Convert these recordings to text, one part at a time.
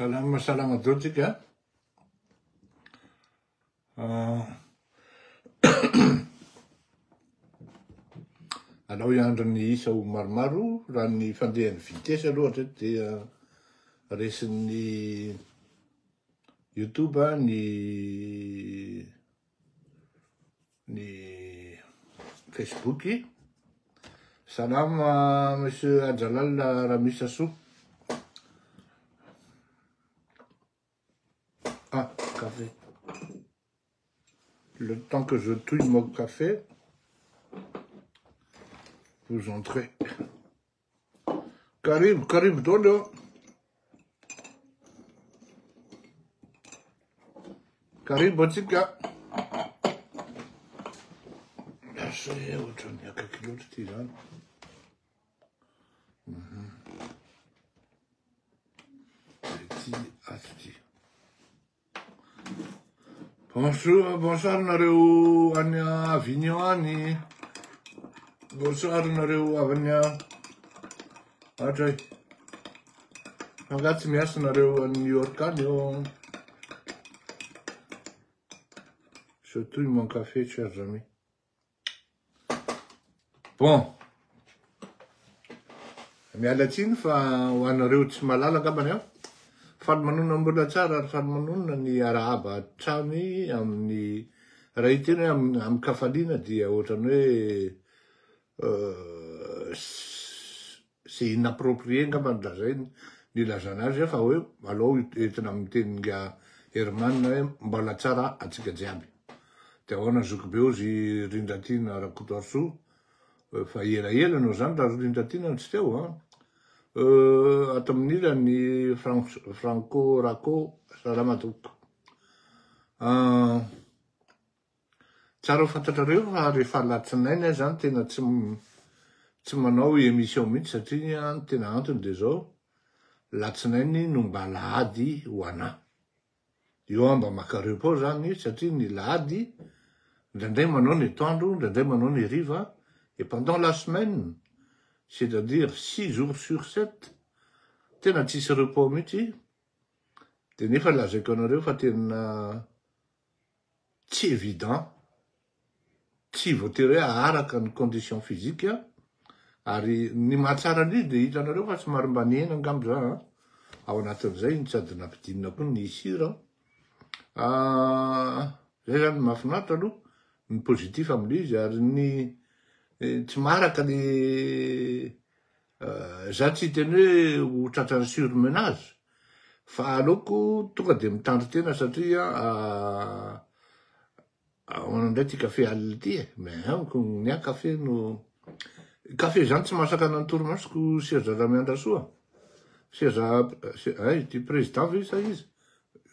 Salama salama daholo tsika a. Alao hiandry ny isa ho maromaro, raha ny fandehan'ny vitesse aloha hatreto dia resin'ny youtube ny ny facebook. Salama monsieur Ajalal Ramisasoa. Ah, café. Le temps que je touille mon café, vous entrez. Karibo, karibo daholo eo. Karibo antsika. Asa e, ohatran'ny akaiky loatra ity zany. Mhm. Ity ato ity. Bonjour, bonsoir nareo any Avignon any. Bonsoir nareo avy any Atray. Angaha tsy miasa nareo any New York any eo. Je touille mon café, chers amis. Bon. Miala tsiny fa ho anareo tsy mahalala angambany aho. Faly manonona mbola tsara ary faly manonona ny arahaba hatrany amin'ny raha hiteny hoe amin-kafaliana dia ohatran'ny hoe euh, C'est inapproprié angamba ny lazainy, ny ilazana azy fa hoe alao entina amin'ny tenin'ingahy Herman hoe mbola tsara antsika jiaby. Dia ahoana zokibe hozy Rindratiana Rakotoarisoa fa elaela anao zany raha Rindratiana no tsy teo an. Euh, ato amin'ny ilany Franco Rako salama tompoko. Ah, Tsara ho fantatrareo fa rehefa alatsinainy aho zany tena tsy tsy manao émission mihitsy satria ny tena antony dia zao, latsinainy no mba alahady ho anah. Eo aho mba maka repos zany satria ny lahady indraindray manao ny atoandro, indraindray manao ny hariva et pendant la semaine, c'est à dire six jours sur sept, tena tsisy repos mihitsy, dia nefa lazaiko anareo fa tena tsy évident, tsy voatery hoe aharaka ny condition physique ary ny mahatsara an'izy dia hitanareo fa somary mba nihena angamba za an, ao anatin'izay no sady nampidinina koa ny sira an, zay zany ny mahafinaritra aloha, ny positif amin'ilay izy ary ny tsy maharaka ny Za tsy hiteny hoe ho tratran'ny surmenage fa aleoko tonga de mitandrin-tena satria ahoana indray ty kafe alina ity e, mais amiko ny ahy kafe no kafe zany tsy mahasakana ny torimasoko Seza Ramiandrasoa, Seza hay ty président ve sa iza?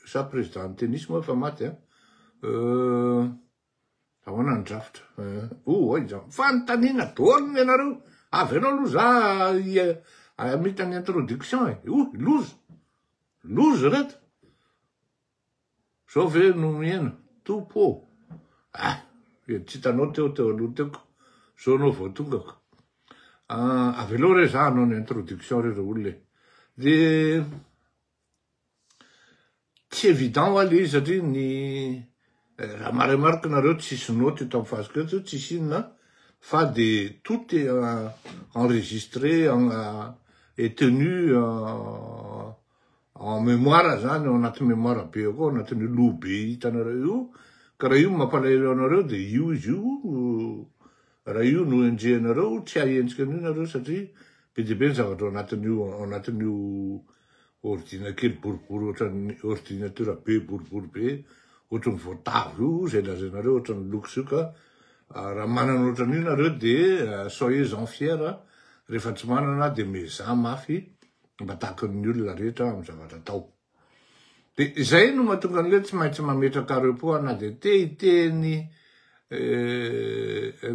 Sa président ny tennis moa efa maty an. Ahoana ny drafitra? Oh, aiza? Fanontaniana daholo ny anareo. Avy anao aloha za hamita ny introduction e. Oh, loza. Loza reto. Zao ve no mihena? Tompo ô. Ah, tsy hitanao teo teo aloha teo ko. Zao anao vao tonga ko. Ah, avelao re za hanao ny introduction re ry olona e. De Tsy évident hoa le izy satria ny raha marimariko nareo tsisy note eto amin'ny fasiko eto, tsisy inona fa de tout est enregistré et tenu en mémoire zany ao anaty mémoire be ao koa, ao anatin'io loha be hitanareo io, ka raha io no mampalahelo anareo de io izy io, raha io no enjehinareo tsy hahenjika an'io nareo satria be dia be ny zavatra ao anatin'io ao anatin'io Ordina kely boribory ohatran'ny ordinateur be boribory be ohatran'ny voatavo io izay lazainareo ohatran'ny loko sioka raha manana ohatran'io nareo de soyez en fier rehefa tsy manana de miezaha mafy mba tahaka ny olona rehetra amin'ny zavatra atao de izay no mahatonga an'le tsy maintsy mametraka repos na de te hiteny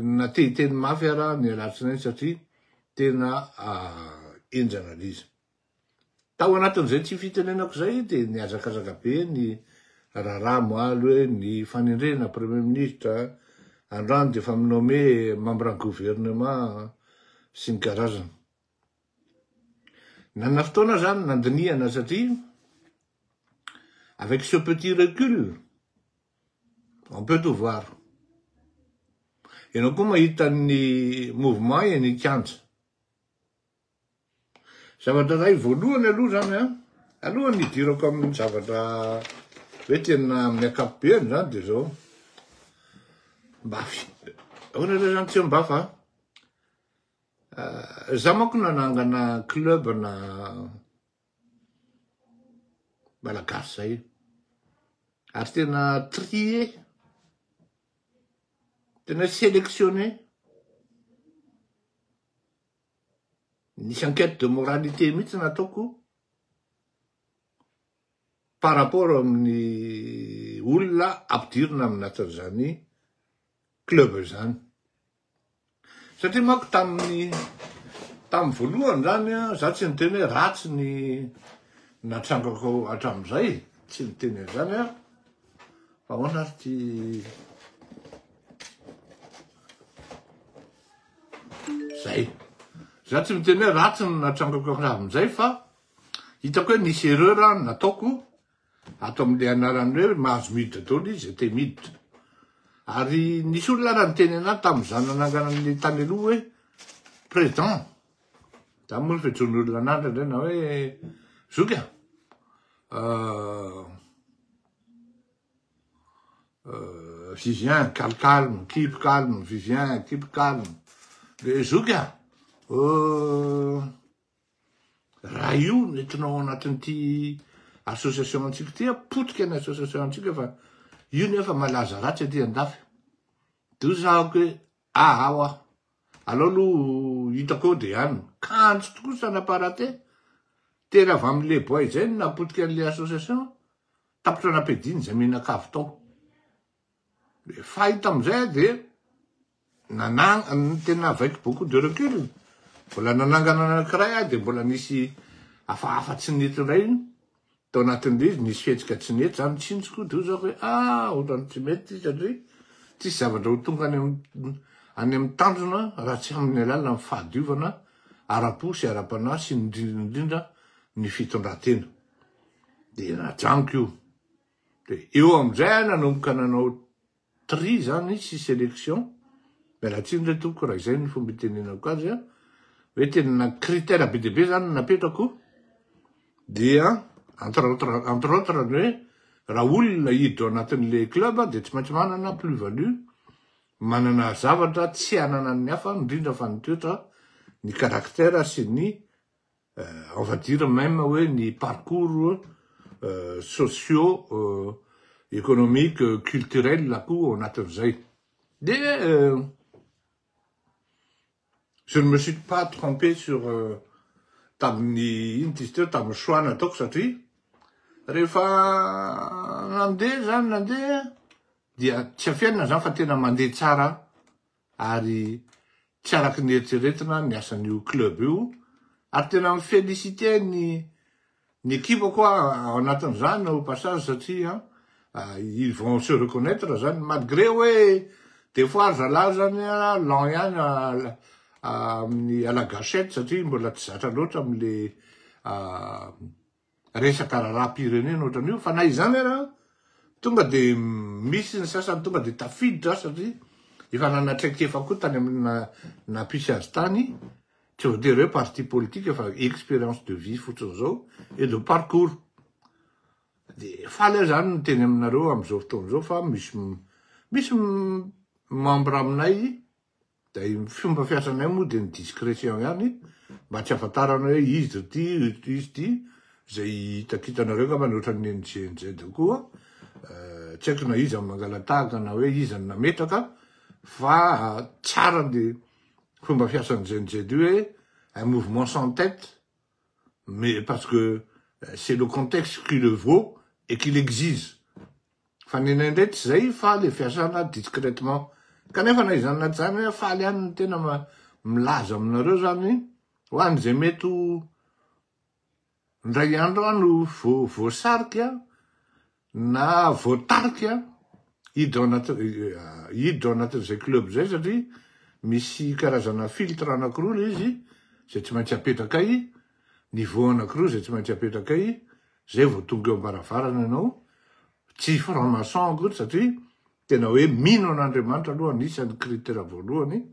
na te hiteny mafy ara ny alatsinainy satria tena henjana le izy Tao anatin'izay tsy fitenenako izay dia nihazakazaka be ny raharaha moaly hoe ny fanendrena Premier ministre, androany dia efa mi-nommer membre ny gouvernement sy ny karazany. Nanana fotoana aho zany nandinihana satria. Avec ce petit recul, on peut tout voir. Ianao koa mahita ny mouvement eny an-kianja. Zavatra iray voalohany aloha zany an, alohan'ny hidirako amin'ny zavatra hoe tena amin'ny ankapobeany zany dia zao, mba ahoana re zany tsy mba fa eh, za manko nanangana club na malagasy zay ary tena trier tena sélectionné Nisy enquête de moralité mihitsy nataoko par rapport amin'ny olona ampidirina aminatin'izany club izany. Satria manko tamin'ny tamin'ny voalohany zany an, za tsy niteny hoe ratsy ny natrangako hatramin'izay, tsy niteny an'izany aho, fa ahoana ary ty Zay. Za tsy miteny hoe ratsy ny natrangako hatramin'izay fa hitako hoe nisy erreur nataoko ato amin'le anarany hoe mahazo miditra daholo izy zay te miditra. Ary nisy olona ara niteny anahy tamin'izaho nanangana an'le tany aloha hoe président, zany moa ny fiantsoan'ny olona anahy indraindray na hoe zoky a, Vivien, calme calme, keep calme, Vivien, keep calme. Le zoky a, raha io no entinao ao anatin'ity association antsika ity a, potika ny association antsika fa io nefa malaza ratsy aty andafy. De hoy zahako hoe, ah aho aho, alao aloha hitako eo de any. Kanjo tokoa ça n'a pas raté. Tena avy amin'le boay zay no nahapotika an'le association. Tapitra nampiadiany izay mianakavy tao. Fahy tamin'izay aho dia nanang tena avec beaucoup de recul, mbola nanangana anankiray aho dia mbola nisy hafahafa tsy nety indray tao anatin'ilay izy, nisy fihetsika tsy nety zany tsinjoko, dia hoy zaho hoe ah ohatran'ny tsy mety ity satria tsisy zavatra ho tonga any amin'ny any amin'ny tanjona raha tsy amin'ny alalan'ny fahadiovana ara-po sy ara-panahy sy indrindra indrindra ny fitondran-tena. Dia najanoko io. Dia eo amin'izay aho nanomboka nanao tri zany sy sélection, miala tsiny re tompoko raha izay ny fomba itenenako azy an, hoe tena critère be dia be zany no napetrako, dia entre autres, entre autres ny hoe raha olona hiditra ao anatin'le club dia tsy maintsy manana plus value, manana zavatra tsy ananan'ny hafa, indrindra fa ny toetra, ny caractère sy ny On va dire même hoe ny parcours socio économique culturel koa ao anatin'izay. Dia je ne me suis pas trompé sur tamin'ny ino ty izy teo tamin'ny choix nataoko satria rehefa nandeha zany nandeha dia tsy afenina zany fa tena mandeha tsara ary tsy araky ny eritreretina ny asan'io club io ary tena mi-feliciter ny ny ekipako aho ao anatin'izany au passage satria ils vont se reconnaitre zany malgré hoe des fois ry zalahy zany lent ihany amin'ny à la gâchette satria mbola tsy zatra loatra amle resaka raharaham-pirenena ohatran'io fa na izany ara tonga de misy ny sasany tonga de tafiditra satria efa nanana traikefa koa tany amin'ny nampisy azy tany, tsy voatery hoe parti politique fa expérience de vie fotsiny zao et de parcours. De faly aho zany miteny aminareo am'izao fotoana izao fa misy misy membre aminay Dia ny fomba fiasanay moa dia ny discrétion ihany mba tsy ahafantarana hoe iza ity, iza ity, izay hitakitanareo angamba ny ohatran'ny NGNZ koa, tsy haiko na iza no mangala-tahaka na hoe iza no nametraka fa tsara ny fomba fiasan'ny GNZ io hoe un mouvement sans tête mais parce que c'est le contexte qui le vaut et qui l'exige. Fa ny anay indray tsy zay fa le fiasana discrètement. Kanefa na izany na tsy izany hoe faly ihany ny tena milaza aminareo zany ho an'izay mety ho indray andro any ho voasarika na voatarika hiditra ao anaty hiditra ao anatin'izay club zay satria misy karazana filtre anakiroa le izy zay tsy maintsy apetrakay, niveau anakiroa zay tsy maintsy apetrakay zay vao tonga eo am-baravarana ianao. Tsy franc maçon akory satria tena hoe mino an'Andriamanitra aloha anisan'ny critère voalohany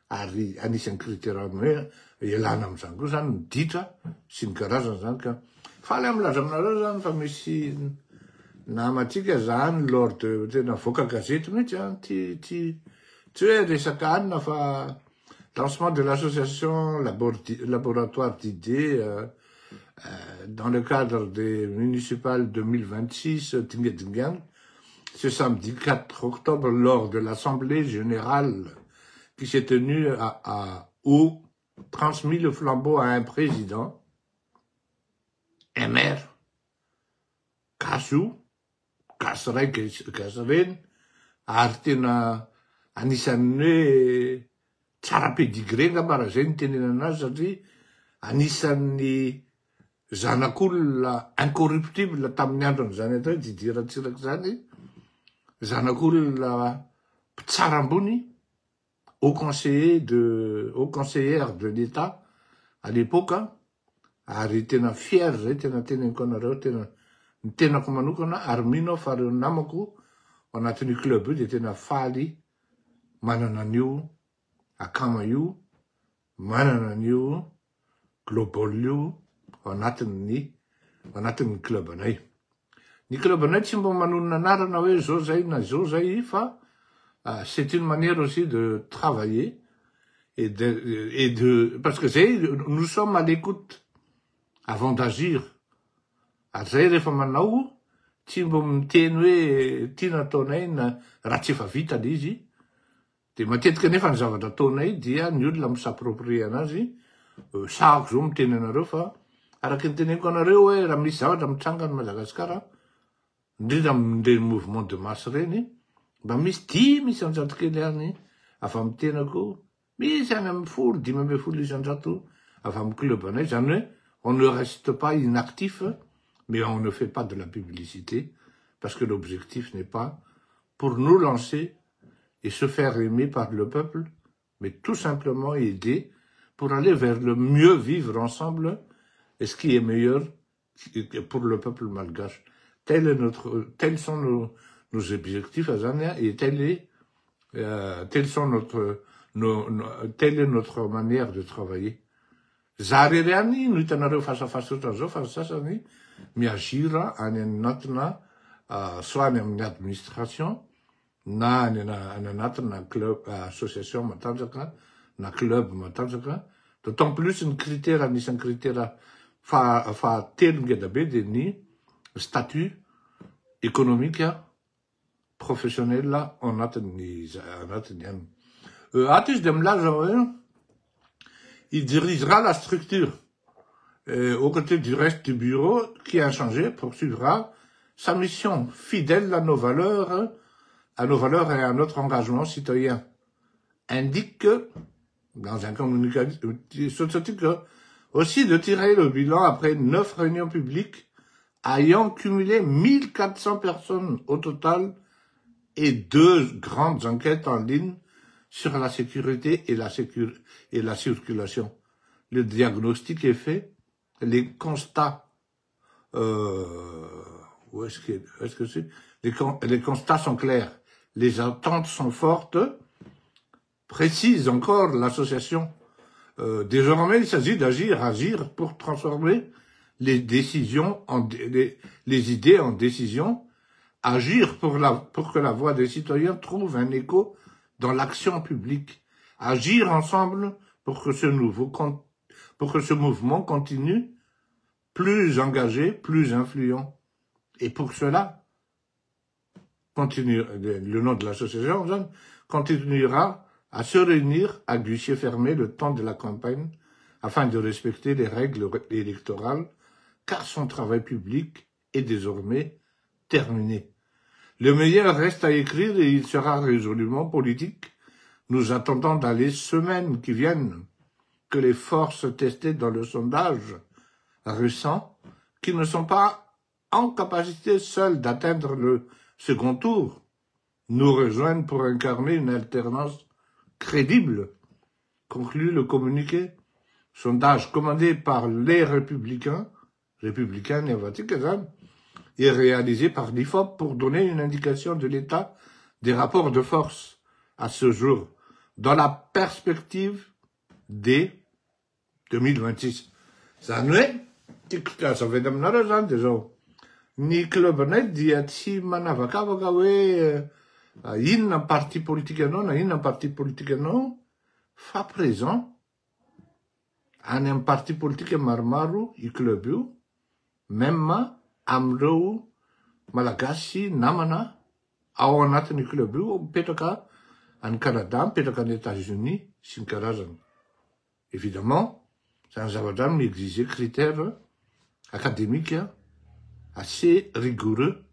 ary anisan'ny critère hoe ialana amin'izany koa zany ny ditra sy ny karazany zany ka faly aho milaza aminareo zany fa misy namantsika zany lors de tena voaka gazety mihitsy an, ty ty tsy hoe resaka anina fa lancement de l'association laboratoire d'idées dans le cadre des municipales 2026 dingadingana ce samedi 4 octobre lors de l'assemblée générale qui s'est tenue à où transmis le flambeau à un président, un maire gasy io, gasy ray, gasy reny, ary tena anisan'ny hoe tsara pedigree ngamba raha zay ny tenenana azy, satria anisan'ny zanak'olona incorruptible tamin'ny andron'izany atao hoe Didier Ratsiraka zany, zanak'olona mpitsara ambony, haut conseillère de l'État à l'époque, ary tena fier zay, tena teneniko anareo, tena ny tenako manokana, ary mino aho fa reo namako anatin'io club io de tena faly manana an'io akama io, manana an'io global io ao anatin'ny club anay. Ny club anay tsy mba manonona anarana hoe zao zay na zao zay, fa c'est une manière aussi de travailler et de parce que zay, nous sommes à l'écoute avant d'agir, ary zay rehefa manao tsy mbo miteny hoe tia nataonay na raha tsy efa vita le izy. De matetika nefa ny zavatra ataonay dia ny olona mi-s'approprie anazy. Sahako zao miteny anareo fa araky ny teneniko anareo hoe raha misy zavatra mitranga ny Madagasikara, indrindra am'reny mouvement de masse reny, mba misy 5% kely any avy amy tenako, misy any amy 10, 15% avy amy club anay zany, hoe on ne reste pas inactif, mais on ne fait pas de la publicité parce que l'objectif n'est pas pour nous lancer et se faire aimer par le peuple, mais tout simplement aider pour aller vers le mieux vivre ensemble et ce qui est meilleur pour le peuple malgache. Tels sont nos objectifs zany et tel sont notre, nos, nos, telle est notre manière de travailler. Za rery any no hitanareo fasafasa ohatran'izao, fa ny sasany mi-agir any anatina soit any amin'ny administration na any anatina club, association matanjaka na club matanjaka. D'autant plus ny critère, anisan'ny critère fa fahatelo ngeda be de ny statut économique professionnel anatiny any. Ato izy de milaza hoe il dirigera la structure aux côtés du reste du bureau qui, inchangé, poursuivra sa mission fidèle à nos valeurs et à notre engagement citoyen, indique dans un communiqué aussi de tirer le bilan après neuf réunions publiques ayant cumulé 1400 personnes au total et deux grandes enquêtes en ligne sur la sécurité et la circulation. Le diagnostic est fait, les constats, où est-ce que c'est les constats sont clairs, les attentes sont fortes, précise encore l'association. Désormais, il s'agit d'agir, agir pour transformer les idées en décisions, agir pour que la voix des citoyens trouve un écho dans l'action publique, agir ensemble pour que ce mouvement continue plus engagé, plus influent. Et pour cela, continue, le nom de l'association continuera à se réunir à guichet fermé le temps de la campagne afin de respecter les règles électorales, car son travail public est désormais terminé. Le meilleur reste à écrire et il sera résolument politique. Nous attendons dans les semaines qui viennent que les forces testées dans le sondage récent, qui ne sont pas en capacité seules d'atteindre le second tour, nous rejoignent pour incarner une alternance crédible, conclut le communiqué. Sondage commandé par les Républicains, républicains ny avatsika zany. et réalisé par l'IFOP pour donner une indication de l'état des rapports de force à ce jour, dans la perspective des 2026. Zany hoe, tiako hazavaina aminareo zany de zao, ny club-nay dia tsy manavakavaka hoe inona ny parti politique anao na inona ny parti politique anao fa présent any amin'ny parti politique maromaro io club io, même amin'ireo malagasy namana ao anatin'io club io mipetraka any Canada, mipetraka any Etats-Unis sy ny karazany. Évidemment, zany zavatra zany mi-exiger critère académique assez rigoureux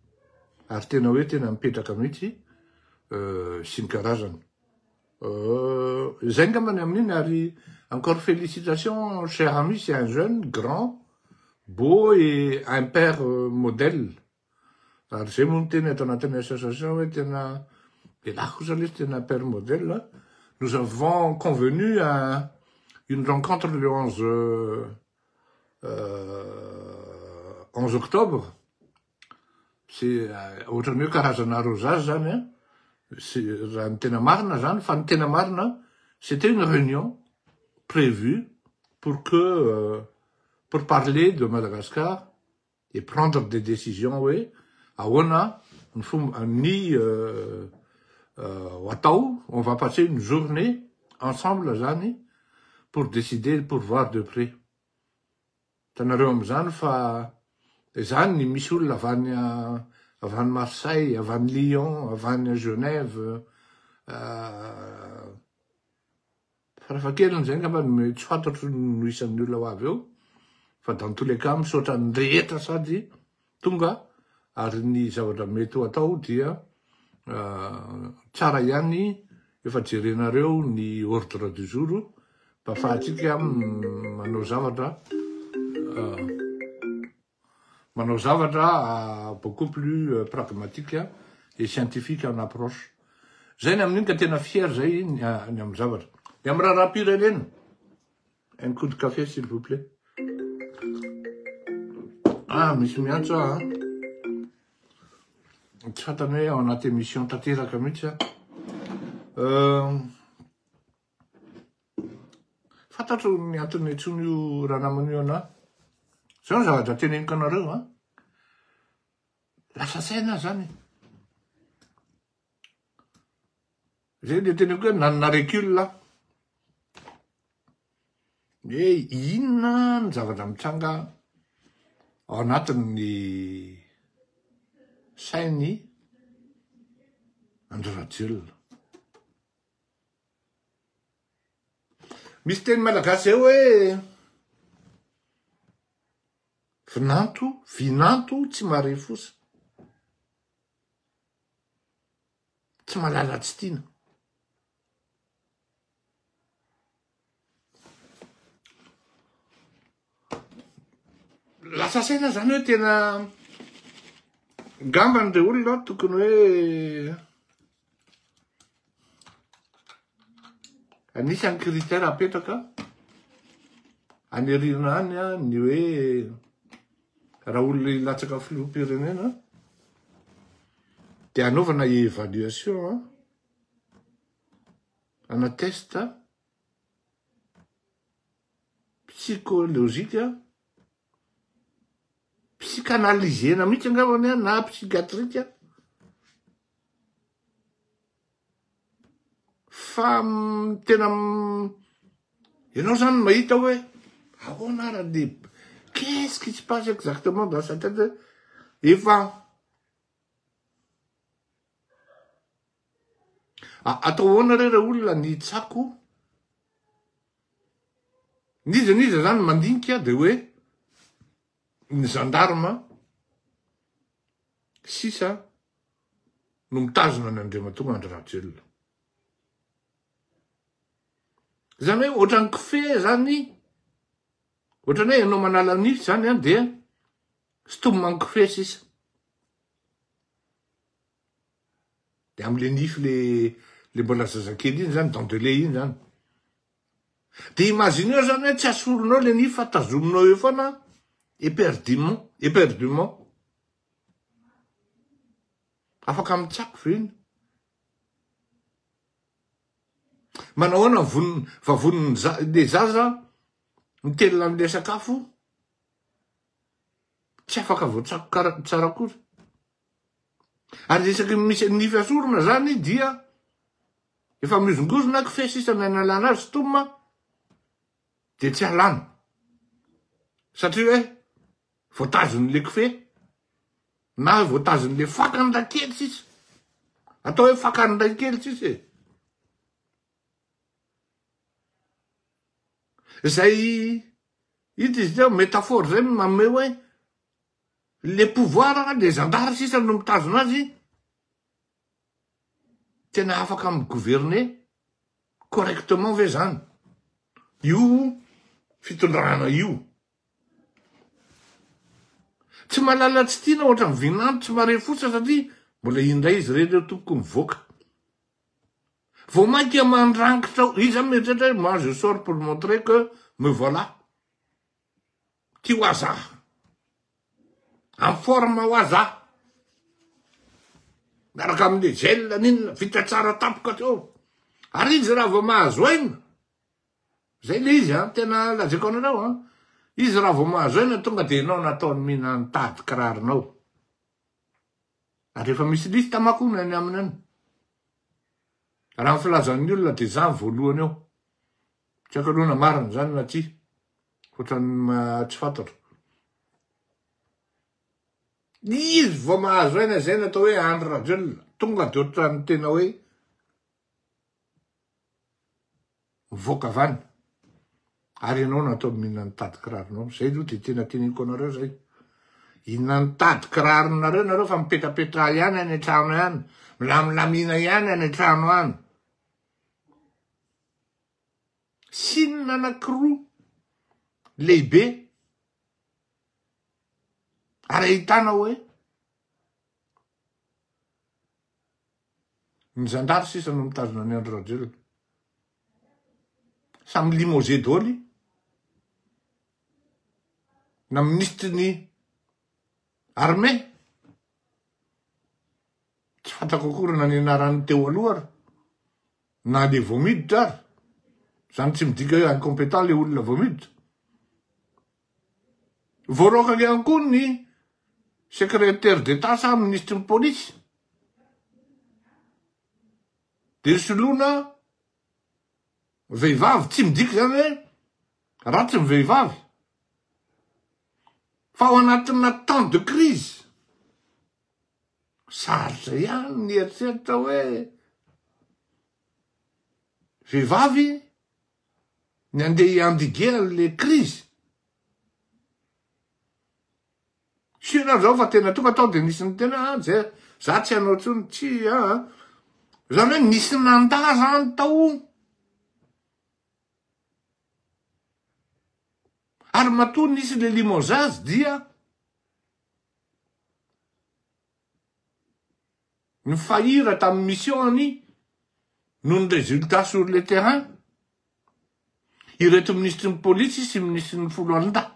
ary tena hoe tena mipetraka mihitsy sy ny karazany. Zay angambany amin'iny ary encore félicitations cher ami, c'est un jeune grand, beau et un père modèle. Ary zay moa no tena ato anatin'ny association hoe tena elah kosa lesy tena père modèle. Nous avons convenu à une rencontre le 11 11 octobre. C'est ohatran'ny hoe karazana arrosage zany an. C'est raha ny tena marina zany, fa ny tena marina c'était une réunion prévue pour que pour parler de Madagascar et prendre des décisions hoe ahoana ny fomba ny ho atao, on va passer une journée ensemble zany pour décider, pour voir de près. Hitanareo amizany fa zany ny misy olona avy any avy any Marseille, avy any Lyon, avy any Genève, farafahakeliny zay angamba no tsy fantatro no isan'ny olona ho avy eo, fa dans tous les cas misaotra ny rehetra sady tonga ary ny zavatra mety ho atao dia tsara ihany efa jerenareo ny ordre du jour mba afahantsika manao zavatra manao zavatra beaucoup plus pragmatique et scientifique en approche. Zay ny amin'iny ka tena fier zay ny amin'ny zavatra. Ny amin'ny raharaham-pirenena, un coup de café s'il vous plaît. Ah, misy miantso aho. Tsy fantany hoe ao anaty émission tanteraka mihitsy aho. Fantatro ny antony intsony io ranamana io anah. Zao ny zavatra teneniko anareo an. Lasa saina aho zany. Zay le teneniko hoe nanana recul aho. Hoe inona ny zavatra mitranga ao anatin'ny sain'i Andry Rajoelina. Misy teny malagasy zay hoe vinanto, vinanto tsy mahare fosa. Tsy mahalala tsy tiana. Lasa saina zany hoe tena ngambany re olona tokony hoe anisan'ny critère apetraka any aoriana any ny hoe raha olona hilatsaka filoham-pirenena dia anaovana évaluation ana test psychologique psychanalyser-na mihitsy angambany an, na psychiatrique fa tena ianao zany mahita hoe ahoana ara le qu'est-ce qui se passe exactement dans sa tête efa Atao ahoana re re olona ny tsako? N'iza n'iza zany mandinika de hoe ny gendarme sisa no mitazona ny Andriamatoa Andry Rajoelina. Zany hoe ohatran'ny kofehy zany, ohatran'ny hoe ianao manala nify zany an dia sintomina kofehy sisa. De amle nify le le mbola zazakely iny zany dent de lait iny zany. De imagineo zany hoe tsy asorinao le nify fa tazominao eo foana éperdument, éperdument. Afaka mitsako ve iny? Manao ahoana ny vonona, vavonin'ny le zaza mitelina an'le sakafo tsy afaka voatsako kara tsara akory. Ary isaky ny misy nify asorina zany dia efa mihozongozona kifehy sisa ny analana azy toma dia tsy alana. Satria hoe voatazon'le kifehy na voatazon'le fakany ray kely sisa. Atao hoe fakany ray kely sisa e. Zay hita izy teo, métaphore zay manome hoe le pouvoir le zandary sisa no mitazona azy, tena afaka mi-gouverner correctement ve zany io fitondrana io? Tsy malala tsy tiana ohatran'ny vinanto tsy marefo fotsiny satria mbola indray izy ireny eo tompoko mivoaka. Vao mainka mandrangitra ao, izy zany mieritreritra hoe moi je sors pour montrer que me voilà. Ty hoa za. En forme hoa za. Miaraka amin'ny gel n'inona, vita tsara tampoka teo. Ary izy raha vao mahazo aina, zay le izy an, tena lazaiko anareo an, izy raha vao mahazo aina tonga de ianao nataony mihinan-tady kiraronao. Ary efa misy liste manko hono any aminy any. Raha ny filazan'ny olona dia za ny voalohany eo. Tsy haiko aloha na marina izany na tsia. Ohatran'ny tsy fantatro. Izy vao mahazo aina izay natao hoe Andry Rajoelina. Tonga dia ohatran'ny tena hoe Mivoaka avy any. Ary ianao natao mihinan'ny tady kiraronao. Zay aloha dia tena teneniko anareo zay. Hihinan'ny tady kiraronareo nareo fa mipetrapetraha ihany any an-trano ihany. Milamilamina ihany any an-trano any. Signe anankiroa lehibe ary ahitana hoe Ny zandary sisa no mitazona an'i Andry Rajoelina. Samy limogé daholo na minisitry ny armée tsy fantako akory na ny anaran'ny teo aloha ary na le vao miditra ary zany tsy midika hoe incompétent le olona vao miditra Voaroaka ihany koa ny secrétaire d'Etat sa minisitry ny polisy. Dia soloina vehivavy, tsy midika izany hoe ratsy ny vehivavy. Fa ao anatina temps de crise, sarotra ihany ny eritreritra hoe vehivavy ny andeha hi-endiguer an'le crise. Sûr aho zao fa tena tonga tao de nisy niteny hoe ah zay za tsy hanao tsony, tsy ah ah. Zany hoe nisy nandà zany tao. Ary matoa nisy le limogeage dia nifahira tamin'ny mission-ny noho ny résultat sur le terrain ireto minisitry ny polisy sy minisitry ny foloalindahy.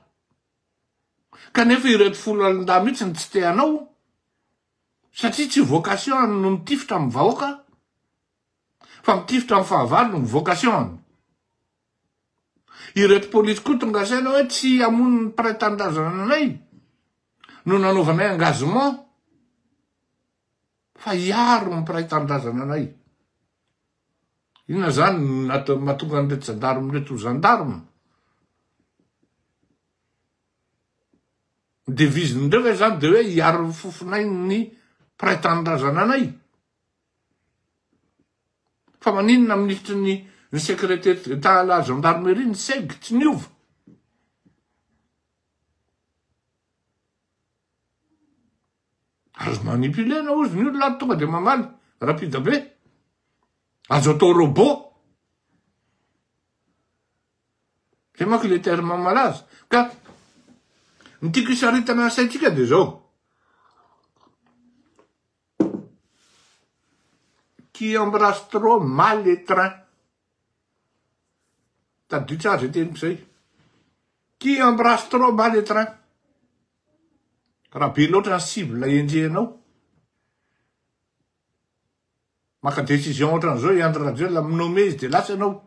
Kanefa ireto foloalindahy mihitsy no tsy te hanao satria tsy vocation-ny no mitifitra amin'ny vahoaka fa mitifitra amin'ny fahavalo no vocation-ny. Ireto polisy koa tonga saina hoe tsy hamono ny mpiray tanindrazana anay no nanaovanay engagement fa hiaro ny mpiray tanindrazana anay. Inona zany no mahatonga an'ireto gendarme ireto ho gendarme? Ny devise-ndreo ve zany de hoe hiaro ny fofonay ny mpiray tanindrazana anay? Fa maninona minisitry ny ny secrétaire d'Etat à la gendarmerie ny seg tsy niova? Azo manipuler-na ozy ny olona ary tonga de mamaly rapide be. Azo atao robot. Zay manko le terme malaza. Ka ny tiako hisaritana ny saintsika de zao. Qui embrasse trop mal étreint. Tadidio tsara zay teniko zay. Qui embrasse trop mal étreint. Raha be loatra ny cible enjehinao. Maka décision ohatran'izao i Andry Rajoelina, mi-nommer izy de lasa ianao.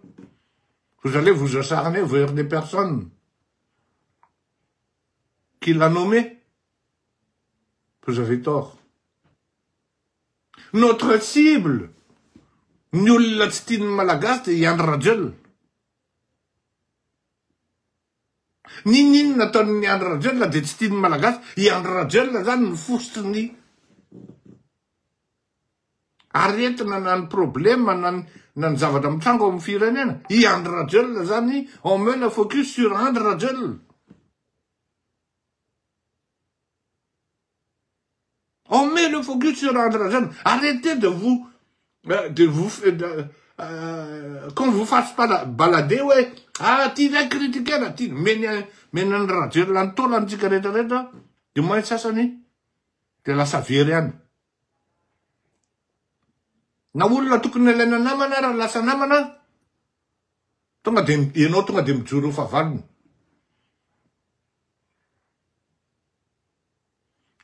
Vous allez vous acharner vers les personnes qui l'a nommé. Vous avez tort. Notre cible, ny olona tsy tian'ny Malagasy dia i Andry Rajoelina. N'inon'inona ataon'i Andry Rajoelina dia tsy tian'ny Malagasy. I Andry Rajoelina zany ny fositry ny aretina na ny problème na ny na ny zavatra mitranga ao amin'ny firenena. I Andry Rajoelina zany, on met le focus sur Andry Rajoelina. On met le focus sur Andry Rajoelina. Arrêtez de vous de vous qu'on vous fasse pas balader hoe ah ty ndray critiquer-na ty meny meny an'i Rajoelina ny taolany tsika rehetra rehetra du moins sasany de lasa very any. Na olona tokony alaina namana ara lasa namana tonga de ianao tonga de mijoro ho fahavalony.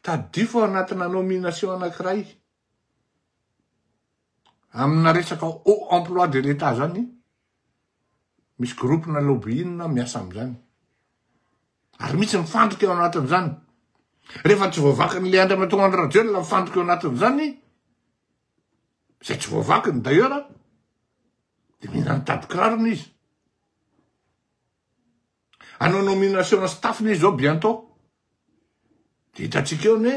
Tadidio fa ao anatina nomination anankiray amina resaka haut emploi de l'Etat zany, misy groupe-na lobbying miasa amizany. Ary misy mifandrika ao anatin'izany. Rehefa tsy voavakin'le Andriamatoa Andry Rajoelina mifandrika ao anatin'izany, izay tsy voavakiny d'ailleurs, de mihina ny tadi-kirarony izy. Hanao nomination staff izy zao bientôt. De hitantsika eo ny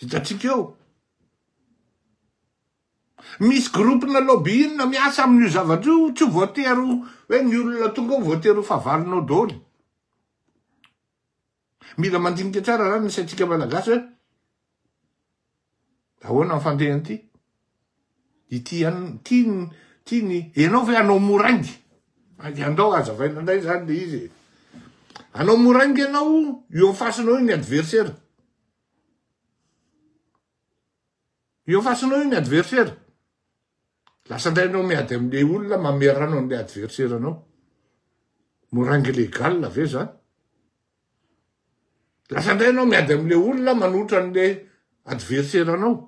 hitantsika eo. Misy groupe-na lobbying miasa amin'io zavatra io, tsy voatery hoe ny olona tonga ao voatery ho fahavalonao daholo. Mila mandinika tsara zany ny saintsika malagasy hoe Ahoana ny fandehan'ity? Ity ihany, ity ny, ity ny, ianao ve hanao moraingy? Ainga andao hazavaina indray zany le izy e. Hanao moraingy ianao, eo en face-nao io ny adversaire. Eo en face-nao io ny adversaire. Lasa indray ianao miady amin'le olona manome rano an'le adversaire anao. Moraingy légal ve zany? Lasa indray ianao miady amin'le olona manohitra an'le adversaire anao.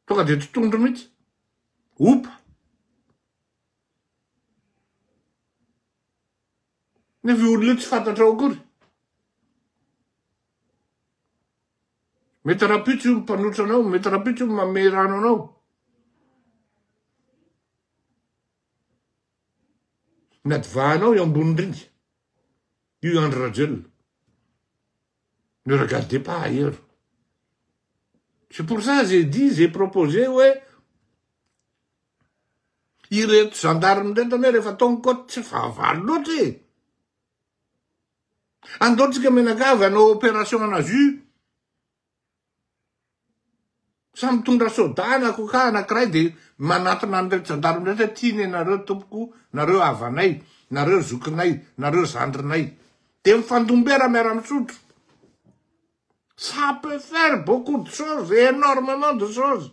Tonga de totondro mihitsy. Opa. Nefa io olona io tsy fantatrao akory. Mety rahampitso io mpanohitra anao, mety rahampitso io manome rano anao. Ny adivahanao eo ambony rindrina. Io Andry Rajoelina. Ne regardez pas ailleurs. C'est pour ça j'ai dit, j'ai proposé hoe ireto gendarme ireto anie rehefa atao ny côte tsy fahavalo loatra e. Andao tsika mianakavy hanao opération ana jus. Samy mitondra soda na coca anakiray de manatona an'ireto gendarme ireto hoe ty nenareo tompoko, nareo havanay, nareo zokinay, nareo zandrinay. De mifandombera miara-misotro. Ça peut faire beaucoup de choses, énormément de choses.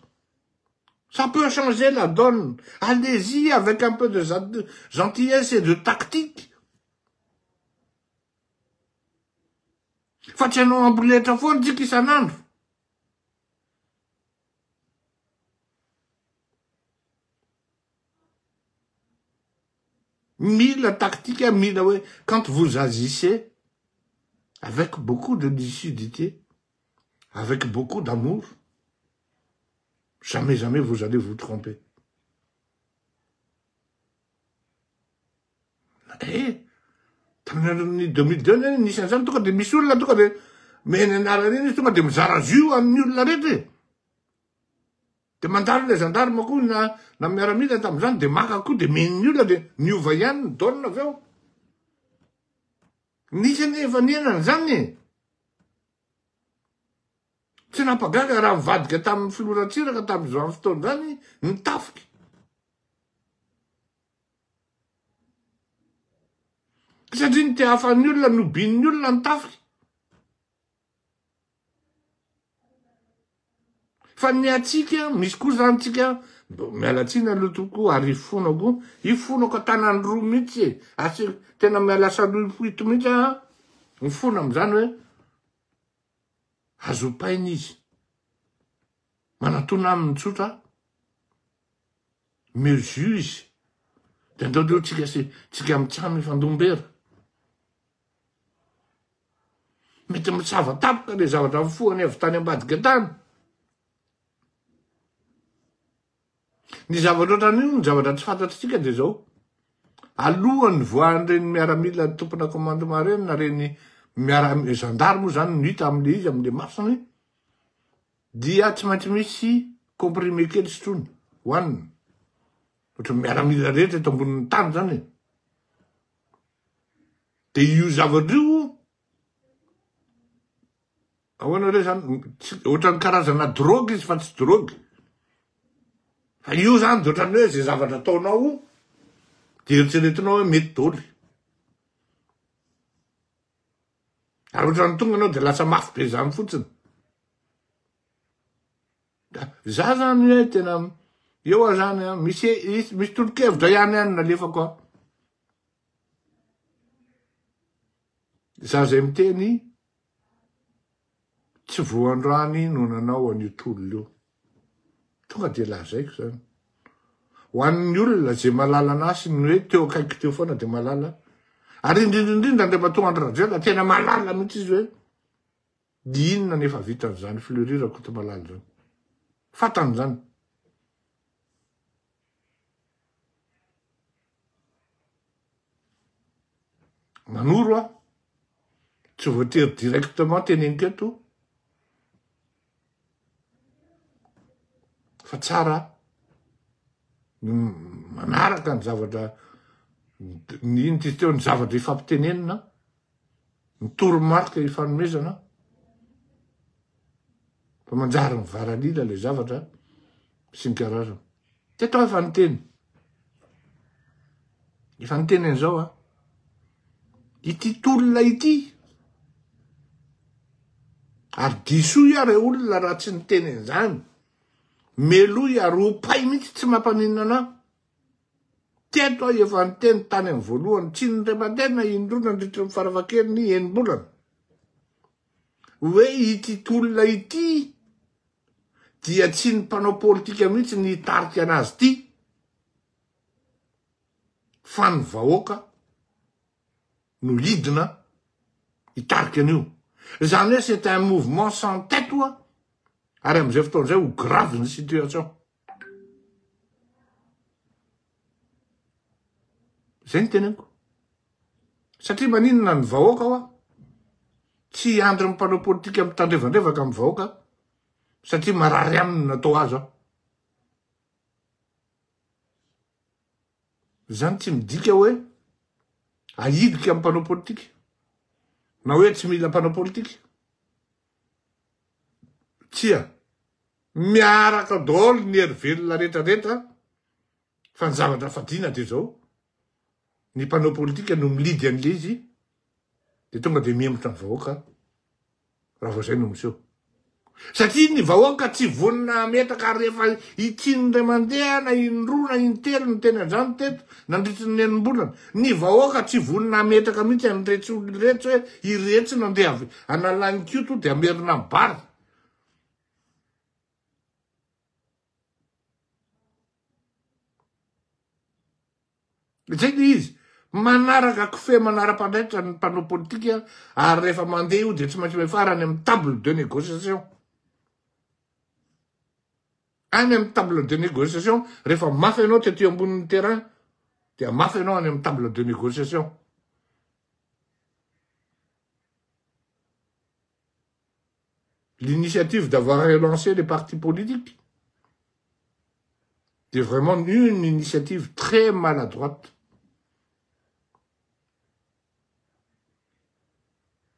Ça peut changer la donne. Allez-y avec un peu de gentillesse et de tactique. Fa tsy hanao amboletra foana tsika isan'andro. Mila tactique, mila hoe quand vous agissez avec beaucoup de lucidité, avec beaucoup d'amour, jamais jamais vous allez vous tromper. Eh! Tamin'ny andron'ny 2002 anie nisy an'izany tonga de misy olona tonga de meny anarana iny izy tonga de mizara jus amin'ny olona rehetra e. De mandalo le gendarme koa na na miaramila tamin'izany de maka koa de menin'ny olona de niova ihany ny donne avy eo. Nisy anie efa niainana izany e. Tsy nampagaga raha nivadika tamin'ny filoha Ratsiraka tamin'izany fotoana izany ny tafika. Satria ny tehafan'ny olona, nobian'ny olona ny tafika. Fa ny antsika, misy koa zany tsika, miala tsiny aloha tompoko, ary ifonako, ifonako an-tanany roa mihitsy e. Ary tena miala salohy ito mihitsy aho, mifona amin'izany hoe, azo opaina izy. Manatona aminy tsotra meo jus izy de andao ndreo tsika sy tsika mitsam mifandombera. Mety misava tampoka le zavatra nifohany avy tany ambadika tany. Ny zavatra ohatran'io, ny zavatra tsy fantatritsika dia izao, alohan'ny nivoahan'ireny miaramila tompona commandement ireny na ireny miara zandary moa izany no hita amin'ilay izy amin'ilay masony dia tsy maintsy misy comprimé kely sotroina, hohanina. Ohatran'ny miaramila rehetra eto ambonin'ny tany izany e. Dia io zavatra io Ahoana re zany? Ohatran'ny karazana drogue izy fa tsy drogue. Fa io zany de ohatran'ny hoe zay zavatra ataonao de eritreretinao hoe mety daholo. Ary ohatran'ny tonga anao de lasa mafy be zany fotsiny. Za zany hoe tena eo aho zany an, misy misy tolo-kevitra ihany any nalefako an. Za zay miteny tsy vao androany no nanao an'io tolona io. Tonga dia lazaiko zany. Ho an'ny olona zay malala anah sy ny hoe teo akaiky teo foana dia malala. Ary indrindra indrindra Andriamatoa Andry Rajoelina tena malala mihitsy izy hoe inona no efa vitan'izany Fleury Rakotomalala izany. Fantany izany. Manoro aho, tsy voatery directement teneniko eto fa tsara ny manaraka ny zavatra ny ino ty teo ny zavatra ifampitenenina, ny toromarika ifanomezana fa manjary mivaralila le zavatra sy ny karazany. Teto aho efa niteny. Efa niteny an'izao aho. Ity tolona ity. Ary disoy aho re olona raha tsy niteny an'izany. Meloy ary opay mihitsy tsy mampaninona anah. Teto aho efa niteny tany amin'ny voalohany, tsy niremantena indroa nandritry ny farafahakeliny enim-bolana. Hoe ity tolona ity dia tsy ny mpanao politika mihitsy ny hitarika anazy ity fa ny vahoaka no hidina hitarika an'io. Izany hoe c'est un mouvement sans tête oa ary amin'izay fotoana izay ho grave ny situation. Zay ny teneniko. Satria maninona ny vahoaka hoa tsy hiandry ny mpanao politika mitandrevandrevaka amin'ny vahoaka satria marary aminy natao azy aho. Zany tsy midika hoe ahidika amin'ny mpanao politika na hoe tsy mila mpanao politika. Tsia. Miaraka daholo ny hery velona rehetra rehetra fa ny zavatra fadiana dia zao, ny mpanao politika no milidy an'le izy dia tonga dia mihemotra ny vahoaka raha vao zay no miseho. Satria ny vahoaka tsy vonona hametraka ary efa ity indray mandeha na indroa na intelo niteny an'izany teto nandritry ny enim-bolana. Ny vahoaka tsy vonona hametraka mihitsy an'iretsy olona iretsy hoe iretsy no andeha analan'Ikoto dia hamerina amin'ny bary. Zay le izy. Manaraka kofehy manara-pandraikitra ny mpanao politika ary rehefa mandeha io dia tsy maintsy miafara any amin'ny table de négociation. Any amin'ny table de négociation, rehefa mafy ianao tety ambonin'ny terrain dia mafy ianao any amin'ny table de négociation. L'initiative d'avoir relancé les partis politiques est vraiment une initiative très maladroite.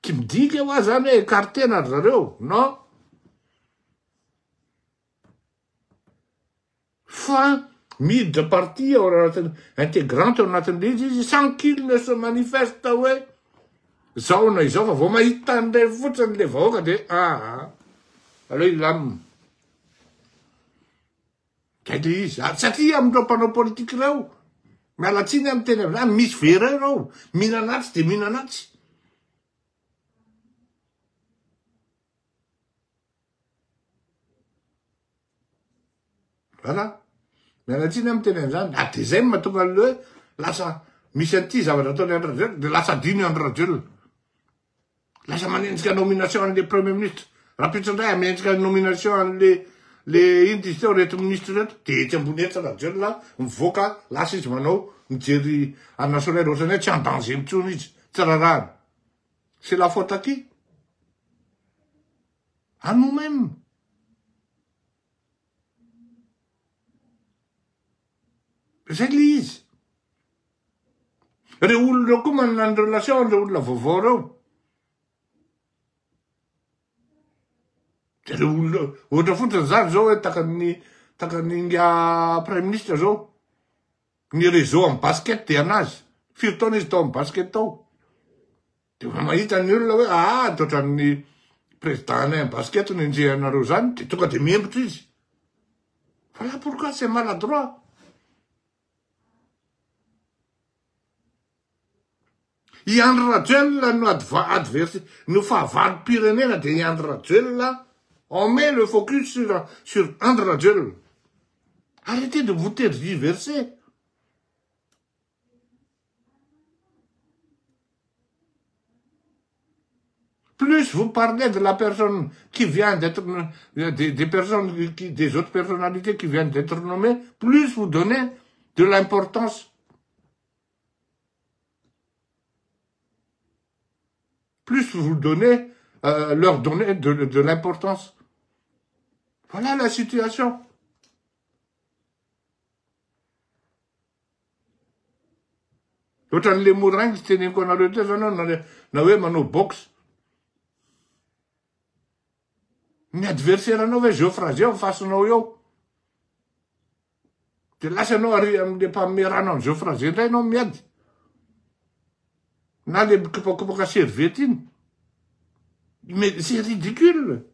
Tsy midika hoa zany hoe écarter-na ry zareo, non. Fa miditra parti ao anatin'ny intégrante ao anatin'ilay izy izy sans qu'il ne se manifeste hoe zao na izao fa vao mahita an'ilay fotsiny le vahoaka de aa ah, aleo hilamina. Zay le izy. Ary satria amin'ireo mpanao politika ireo, miala tsiny aho miteny amin'izany, misy very ireo, mihinana atsy de mihinana atsy. Voilà. Miala tsiny aho miteny an'izany. Ah, dia izay no mahatonga an'ilay hoe lasa misy an'ity zavatra ataon'i Andry Rajoelina, dia lasa adino i Andry Rajoelina. Lasa manenjika nomination an'le premier ministre. Rahampitso indray amenjika nomination an'le le ino izy teo reto ministre reto dia etsy ambony etsy Rajoelina mivoaka lasa izy manao mijery an'i solaire ohatran'ny hoe tsy en danger intsony izy, tsy rarahana. C'est la faute à qui? À nous-mêmes. Zay le izy. Reo olona reo koa manana ny relation reo olona vaovao reo. De reo olona ohatra fotsiny zany zao hoe takan'ny takan'ny inga prime ministre zao ny réseau am basket de anazy. Firy taona izy tao am basket tao. De efa mahita ny olona hoe aa de ohatran'ny président anay am basket no enjehanareo zany de tonga de miembotra izy. Voilà pourquoi c'est maladroit. I Andry Rajoelina no adversaire, no fahavalom-pirenena dia i Andry Rajoelina, on met le focus sur, sur Andry Rajoelina. Arrêtez de vous tergiverser. Plus vous parlez de la personne qui vient d'être, des, des personnes, qui, des autres personnalités qui viennent d'être nommées, plus vous donnez de l'importance. Plus vous donnez, euh, leur donnez de, de l'importance. Voilà la situation. Ohatran'le moraingy teneniko anareo teo zany aho na hoe manao boxe. Ny adversaire anao ve Geoffre eo fasinao eo. De lasa anao ary amle mpanome rano an'i Geoffre indray anao miady. Na le mikopakopaka serviette iny. Mais c'est ridicule.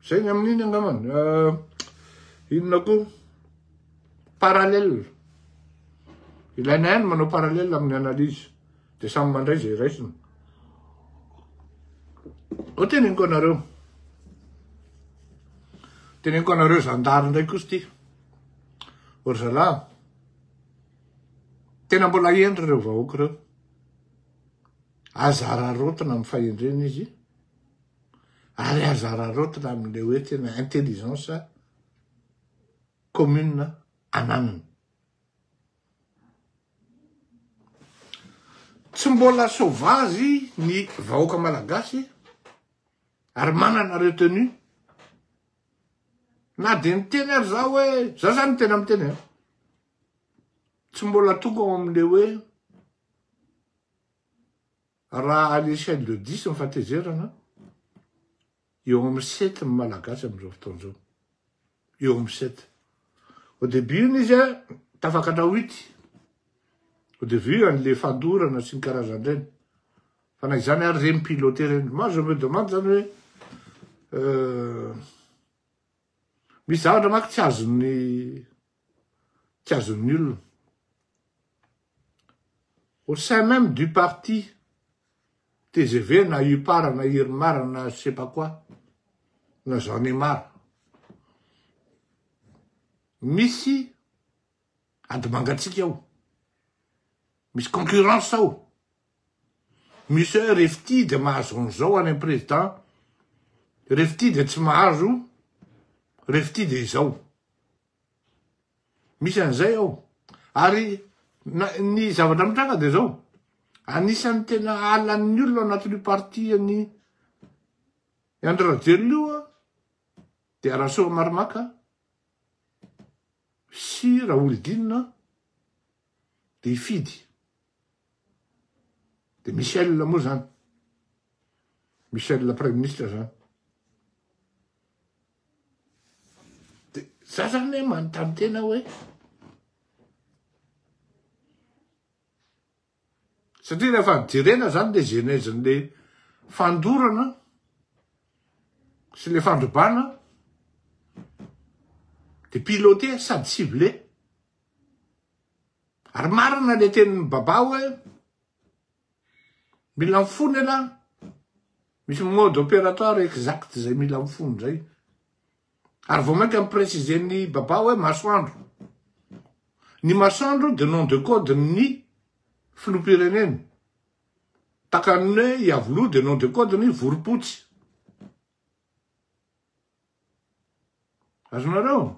Zay ny amin'iny angambany. Euh, inona koa? Parallèle. Ilaina ihany manao parallèle amin'ny analyse. Dia samy mandray izay raisina. Ho teneniko anareo. Teneniko anareo zandary indray kosa ity. Ry zalahy. Tena mbola hendry ireo vahoaka ireo. Aza araraotina amin'ny fahendrena izy ary aza araraotina amin'ilay hoe tena intelligence commune ananany. Tsy mbola sauvage ny vahoaka malagasy ary manana retenue. Na dia niteny ary za hoe, za zany tena miteny an, tsy mbola tonga ao amin'le hoe raha à l'échelle de dix ny fahatezerana, eo amin'ny sept ny malagasy amin'izao fotoana izao. Eo amin'ny sept. Au début iny izy an, tafakatra huit. Au début an'le fandorana sy ny karazan'ireny. Fa na izany ary ireny pilote ireny. Moi je me demande zany hoe euh, misy zavatra manko tsy azon'ny tsy azon'ny olona. Au sein même du parti tgv na UPAR na IRMAR na je sais pas quoi na j'en ai marre. Misy ady mangatsiaka ao. Misy concurrence ao. Misy hoe ref ty de mahazo an'izao any am président, ref ty de tsy mahazo, ref ty de izao. Misy an'izay ao. Ary ny zavatra mitranga de zao, anisan'ny tena halan'ny olona ao anatin'io parti an'i Andry Rajoelina io an, dia Rasoamarimaka sy Raholidinina de hifidy. De Michel moa zany. Michel Praiminisitra zany. De za zany hoe manontany tena hoe satria rehefa jerena zany le genèse-n'le fandorana sy le fandrobana de piloté sady ciblé. Ary marina le tenin'i Baba hoe mila mifona elah. Misy mode opératoire exact izay mila mifono izay. Ary vao mainka mi-préciser-n'i Baba hoe masoandro. Ny masoandro dia nom de code ny filoham-pirenena. Takan'ny hoe Iavoloha dia nom de code ny Vorompotsy. Azonareo?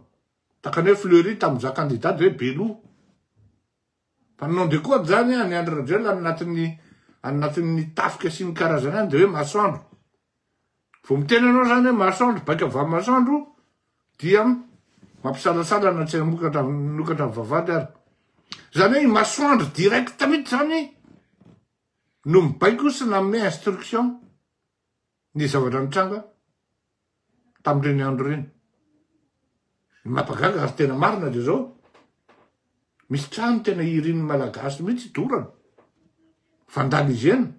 Takan'ny hoe Fleury tamin'izaho candidat dia hoe Beloha. Fa ny nom de code zany an'i Andry Rajoelina any anatin'ny any anatin'ny tafika sy ny karazany any dia hoe masoandro. Vao miteny ianao zany hoe masoandro, baika avy amin'ny masoandro dia mampisalasala na tsy hamokatra nokatra ny vavahady ary. Zany hoe i masoandro direct mihitsy zany no mibaiko sy nanome instruction ny zavatra nitranga tamin'ireny andro ireny. Ny mampagaga ary tena marina dia zao, misy trano tena irin'ny Malagasy mihitsy dorana, vandalisena,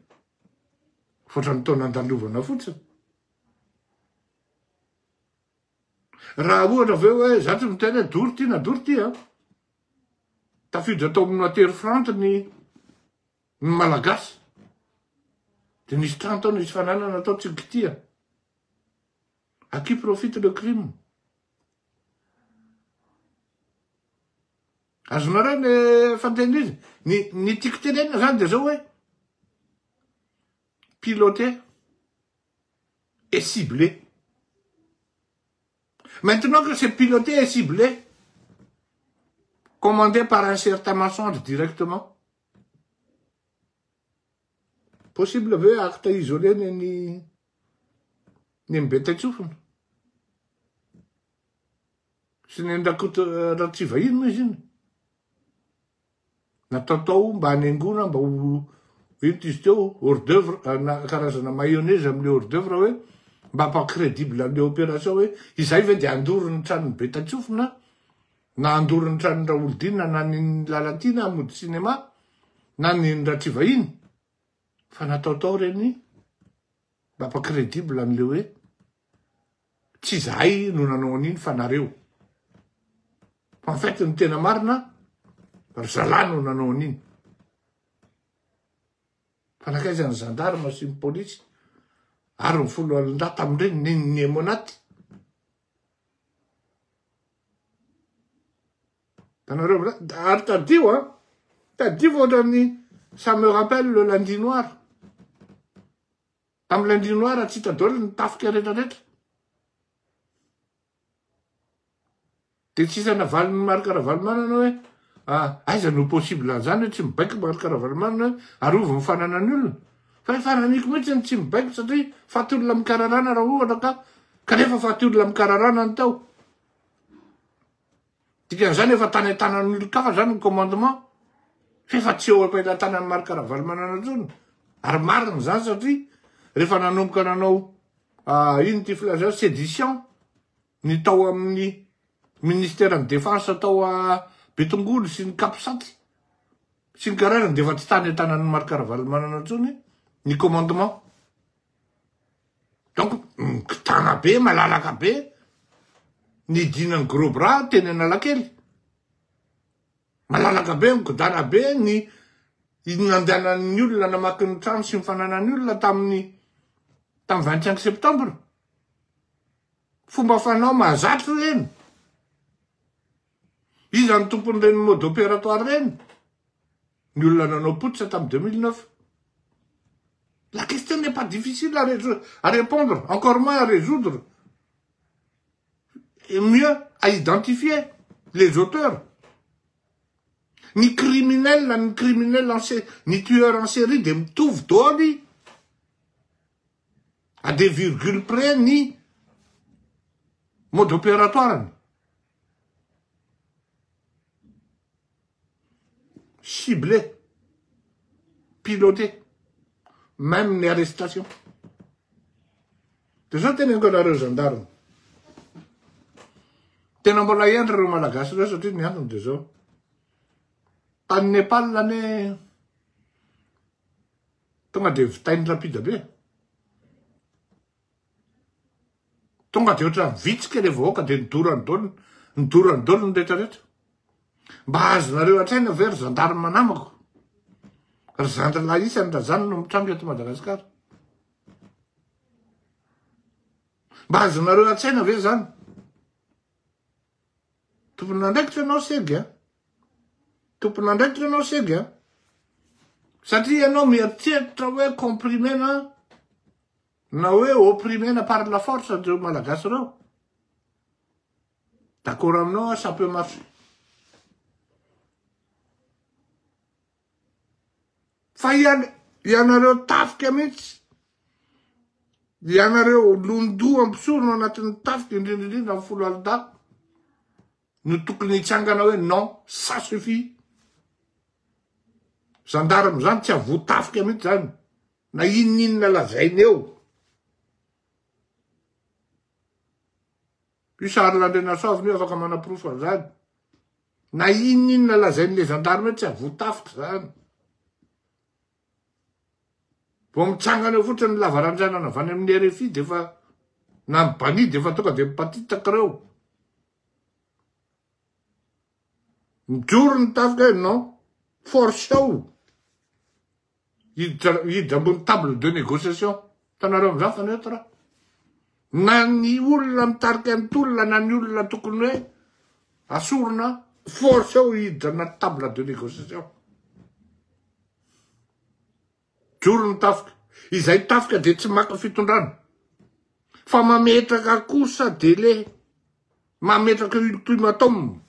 fa ohatran'ny taona andalovana fotsiny. Raha ohatra ve hoe za tsy miteny hoe dory ty na dory ty an, tafiditra tao amin'ny waterfront ny ny Malagasy, dia nisy trano tao nisy fananana tao tsy nikitihana. À qui profite le crime? Azonareo ny fantena izy? Ny, ny tiako tenenina zany de zao hoe, piloté et ciblé. Maintenant que c'est piloté et ciblé, commandé par un certain mensonge directement, Possible ve acte isolé ny an'i ny an'i Betaitsofina? Sy ny an'i Rakoto Ratsivahiny moa izy iny? Natao tao mba hanaingoana mba ho ino ty izy teo hors d'oeuvre na karazana mayonnaise amin'le hors d'oeuvre hoe mba hampa-crédible an'le opération hoe izay ve dia handoro ny tranon'i Betaitsofina na handoro ny tranon'i Raholdina na ny Lalatiana hamonjy cinéma na ny Ratsivahiny fa nataotao reny mba hampa crédible an'le hoe tsy izahay no nanao an'iny fa nareo. En fait ny tena marina ry zalahy no nanao an'iny. Fa nankaiza ny gendarme sy ny polisy ary ny foloalindahy tamin'ireny ny ny Emmonat. Tanareo ary tadidio an, tadidio fa ohatran'ny ça me rappelle le lundi noir. Tamin'ny lundi noir tsy hita daholo ny tafika rehetra rehetra. Dia tsy hisy navalin'i Marc Ravalomanana hoe ah, aiza no possible an'izany hoe tsy mibaiko Marc Ravalomanana hoe arovy ny fananan'ny olona. Fa efa naniko mihitsy ny tsy mibaiko satria faty olona mikararana raha ohatra ka kanefa faty olona mikararana ny tao. Dikan'izany efa tany an-tanan'ny olon-kafa zany ny commandement fa efa tsy eo am-pelatanan'i Marc Ravalomanana intsony. Ary marina izany satria rehefa nanomboka nanao ah, ino ity filaza sédition ny tao amin'ny ministeran'ny défense tao a Betongolo sy ny Capsat sy ny karazany dia efa tsy tany an-tanan'i Marc Ravalomanana intsony ny commandement. Donc mikitana be, malalaka be ny dinan'ny gros bras teny Analakely. Malalaka be, mikodana be ny nandehanan'ny olona namaky ny trano sy ny fananan'ny olona tamin'ny tamin'ny 25 septembre. Fomba fanao mahazatra ireny. Iza ny tompon'ireny mode opératoire ireny? Ny olona nanao putsch tamin'ny 2009. La question n'est pas difficile à, à répondre, encore moins à résoudre. Et mieux, à identifier les auteurs. Ny criminel, ny criminel en série, ny tueur en série de mitovy daholo à des virgules près ny mode opératoire. Ciblé, piloté, même ny arrestation. De zao teneniko anareo gendarme. Tena mbola hendry ireo malagasy ireo satria ny antony de zao. Tany Nepal anie tonga de vitainy rapide be. Tonga de ohatran'ny vitsika le vahoaka de nidorany daholo, nidorany daholo ny rehetra rehetra. Mba azonareo an-tsaina ve ry gendarme namako? Ry zandry lahy isany raha zany no mitranga eto Madagasikara. Mba azonareo an-tsaina ve zany? Tompon'andraikitra ianao Segy a! Tompon'andraikitra ianao Segy a! Satria ianao mieritreritra hoe comprimena na hoe opprimena par la force ireo Malagasy ireo. D'accord aminao aho, ça peut marcher. Fa ianareo tafika mihitsy, ianareo londoha mpisorona anatin'ny tafika, indrindra indrindra ny foloalindahy, no tokony hitsangana hoe non, ça suffit. Gendarme zany tsy avoa tafika mihitsy zany, na inon'inona lazainy eo. Io Charles Andrianasoavina io afaka manaporofo an'izany. Na inona inona lazain'le gendarme eo tsy avoa tafika zany. Vao mitsangana eo fotsiny ny lavaranjanana avy any amin'ny RFI dia efa na ny bani dia efa tonga dia mipatitaka ireo. Mijoro ny tafika hoe non, force ao. Hiditra hiditra ambony table de négociation. Hitanareo amin'izany fa neutre. Na ny olona mitarika ny tolona na ny olona tokony hoe asorina force eo hiditra anaty table de négociation. Joro ny tafika. Izay tafika dia tsy maka fitondrana. Fa mametraka kosa délai. Mametraka ultimatum.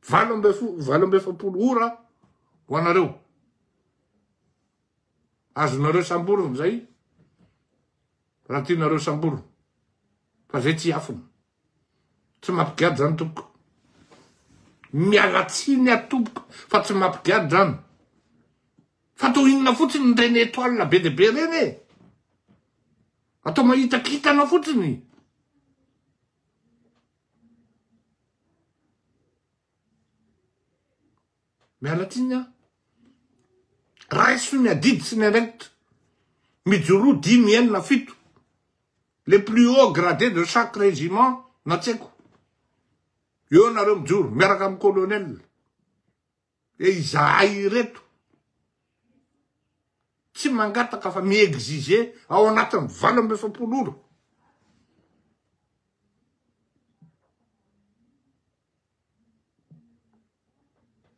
48 ora ho anareo. Azonareo samborina zay raha tianareo samborina. Fa zay tsy hiafina. Tsy mampigadra zany tompoko. Miala tsiny aho tompoko fa tsy mampigadra zany. Fa atao inona fotsiny ireny étoile be dia be ireny e? Atao mahita kintana fotsiny. Miala tsiny aho. Raiso ny adidy sy ny andraikitra. Mijoroa dimy, enina, fito. Les plus hauts gradés de chaque régiment na tsy haiko. Eo nareo mijoro miaraka amin'ny colonel. E izahay ireto tsy mangataka fa mi-exiger ao anatin'ny 48 ora.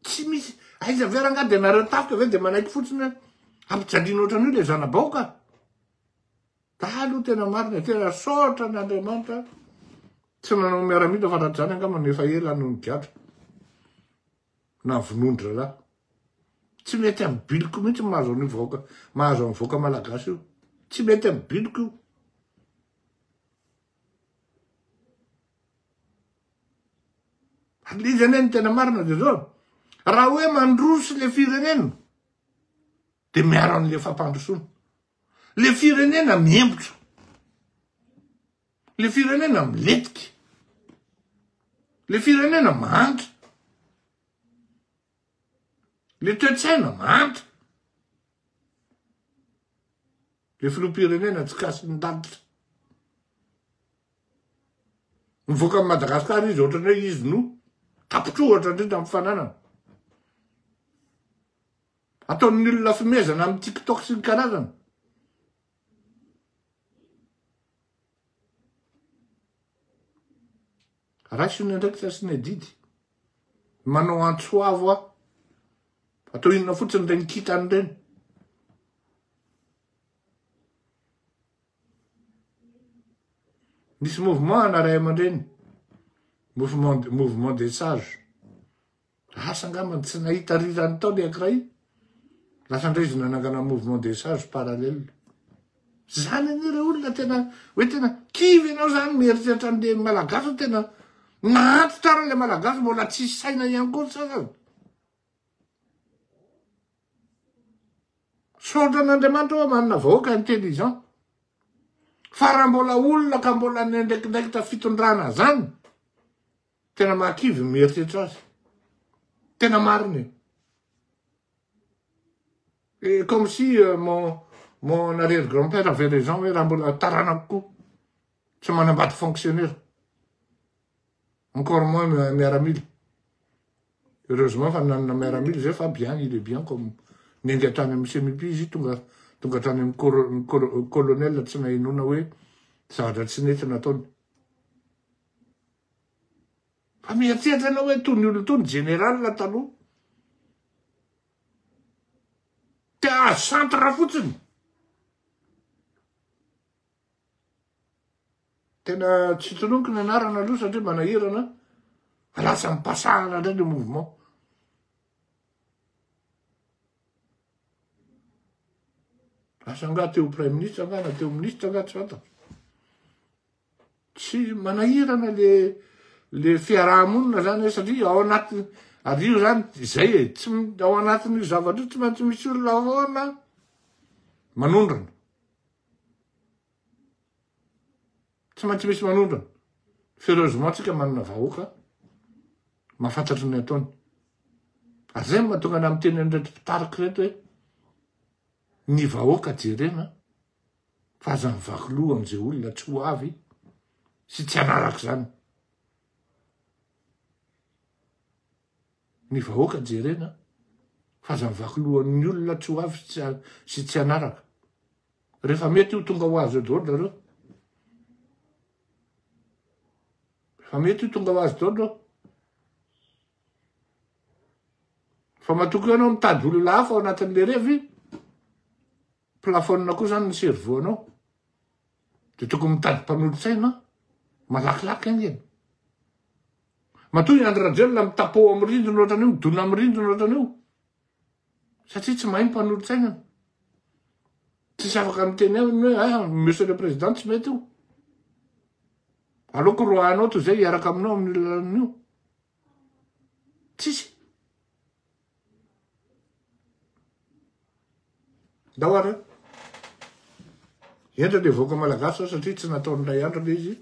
Tsy misy, aiza ve rangaha dia nareo tafika ve dia manaiky fotsiny hoe ampijaliana ohatran'io le zana-bahoaka? Da aloha tena marina, tena saotra an'Andriamanitra tsy nanao miaramila fa raha tsy zany angamba no efa ela no nigadra. Na vonoin-dry zalahy. Tsy mety amin'ny biliko mihitsy mahazo an'io vahoaka, mahazo an'ny vahoaka malagasy io. Tsy mety amin'ny biliko io. Ary le izy anie ny tena marina de zao, raha hoe mandroso le firenena, de miaro an'le fampandrosoana. Le firenena miembotra. Le firenena milentika. Le firenena mahantra. Le toe-tsaina mahantra. Le filoham-pirenena tsy kasin-danitra. Mivoaka amin'i Madagasikara izy ohatran'ny hoe izy no tapitr'ohatra indrindra amin'ny fananana. Ataon'ny olona fimezana amin'ny TikTok sy ny karazany. Raiso ny andraikitra sy ny adidy. Manao antso avo aho. Atao inona fotsiny ireny kintana ireny. Misy mouvement ana ray aman-dreny. Mouvement, mouvement des sages. Asa angamba tsy nahita rirany tao le ankiray. Lasa indray izy nanangana mouvement des sages parallèle. Zany anie re olona tena hoe tena kivy ianao zany mieritreritra an'le malagasy tena nahantra ara le malagasy mbola tsisy saina ihany koa ny sasany. Misaotra an'Andriamanitra hoa manana vahoaka intelligent. Fa raha mbola olona ka mbola niandraikindraikitra fitondrana zany, tena mahakivy ny mieritreritra azy. Tena marina e. Et comme si euh, mon, mon arrière-grand-père avait raison hoe raha mbola taranako koa tsy manambady fonctionnaire. Encore moins miaramila. Heureusement fa nanana miaramila zay fa bien, il est bien comme niainga hatrany amin'ny CMUP izy tonga Tonga hatrany amin'ny colonel tsy nahenoana hoe zavatra tsy nety nataony. Fa mieritreritra ianao hoe tony olona tony général taloha. Te hahazo centre fotsiny. Tena tsy tononiko ny anarana aloha satria manahirana fa lasa mipasahana indray le mouvement. Asa angaha te ho praiministra angaha na te ho ministra angaha tsy fantatro. Tsy manahirana le le fiaraha-monina zany hoe satria ao anaty ary io zany izay e tsy ao anatin'io zavatra io tsy maintsy misy olona foana manondrana. Tsy maintsy misy manondrana. F'heureusement tsika manana vahoaka mahafantatry ny ataony. Ary zay no mahatonga anah miteny an'ireto mpitarika ireto hoe ny vahoaka jerena fa aza mivaky loha amin'izay olona tsy ho avy sy tsy hanaraka izany. Ny vahoaka jerena fa aza mivaky lohan'ny olona tsy ho avy sy tsy hanaraka. Rehefa mety io tonga ho azy eo daholo nareo. Rehefa mety io tonga ho azy daholo reo. Fa matoky anao mitady olona hafa ao anatin'le revy, plafonina koa zany ny cerveau anao. De tokony mitady mpanolotsaina malakilaky angeny. Matoa i Andry Rajoelina mitapo amin'ny rindrina ohatran'io, midona amin'ny rindrina ohatran'io. Satria tsy mahay ny mpanolotsainana. Tsisy afaka miteny aminy hoe ah, monsieur le président tsy mety io. Aleoko roahanao toy izay hiaraka aminao amin'io lalana io. Tsisy. Ndao ary. Hendry le vahoaka malagasy zao satria tsy nataon'ilay andro le izy.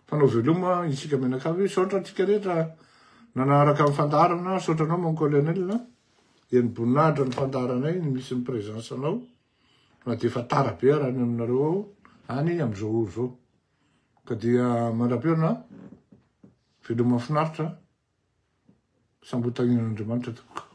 Fanao veloma isika mianakavy. Misaotra antsika rehetra nanaraka ny fandaharana. Misaotra anao mon colonel. Eny-boninahitra ny fandaharanay ny misy ny présence anao. Na dia efa tara be ara any aminareo ao any amin'izao ora izao. Ka dia mandra-pihaona. Veloma finaritra. Sambotahin'Andriamanitra tompoko.